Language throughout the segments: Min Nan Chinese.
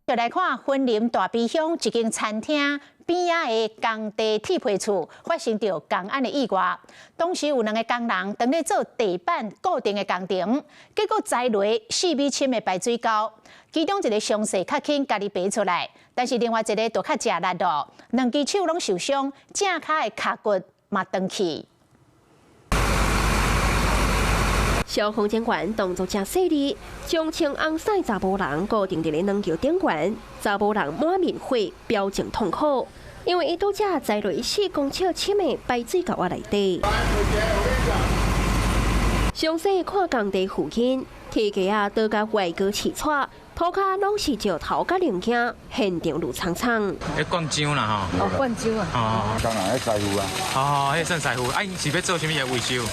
就來看雲林大埤鄉一間餐廳邊仔的工地鐵皮厝發生著工安的意外。當時有兩个工人當咧做地板固定的工程，結果栽落4米深的排水溝，其中一个傷勢較輕，家己爬出來，但是另外一个就較食力囉，兩支手攏受傷，正跤的跤骨嘛斷去。消防人員動作誠細膩，將穿紅衫查埔人固定佇咧軟橋頂懸，查埔人滿面血，表情痛苦，因為伊拄才栽落4公尺深的排水溝仔內底。詳細看工地附近，鐵架仔倒共外高刺掣，塗跤攏是石頭佮零件，現場亂蔥蔥。咧灌漿啦吼。哦，灌漿啊。哦。工人咧師傅啊。哦，彼算師傅，啊，𪜶是欲做啥物的維修？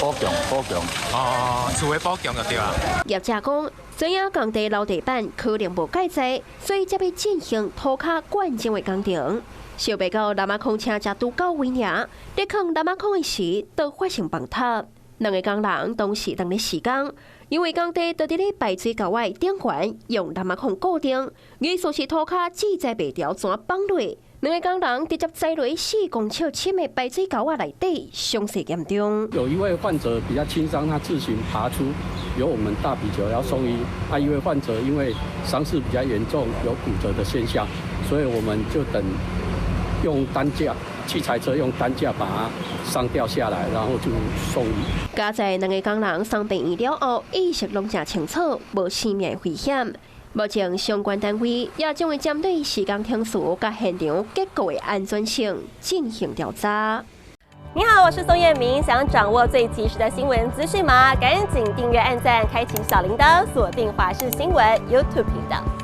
補強，補強。哦，厝的補強就對啊。業者講，知影工地樓地板可能無蓋濟，所以才欲進行塗跤灌漿的工程。想袂到喇嘛礦車才拄到位爾，咧囥喇嘛礦的時，就發生崩塌。兩个工人當時當咧施工，因為工地就佇咧排水溝仔頂懸用喇嘛礦固定，意思是塗跤制裁袂牢，怎崩落？兩个工人直接栽落4公尺深的排水溝仔內底，傷勢嚴重。有一位患者比較輕傷，他自行爬出，由我們大埤911送醫。啊，一位患者因為傷勢比較嚴重，有骨折的現象，所以我們就等用擔架器材車用擔架把他上吊下來，然後就送醫。佳哉兩个工人送病院了後，意識攏誠清楚，無生命危險。目前相關單位也將會針對施工程序佮現場結構的安全性進行調查。你好，我是宋燕明，想掌握最及時的新聞資訊嗎？趕緊訂閱、按讚、開啟小鈴鐺，鎖定華視新聞 YouTube 頻道。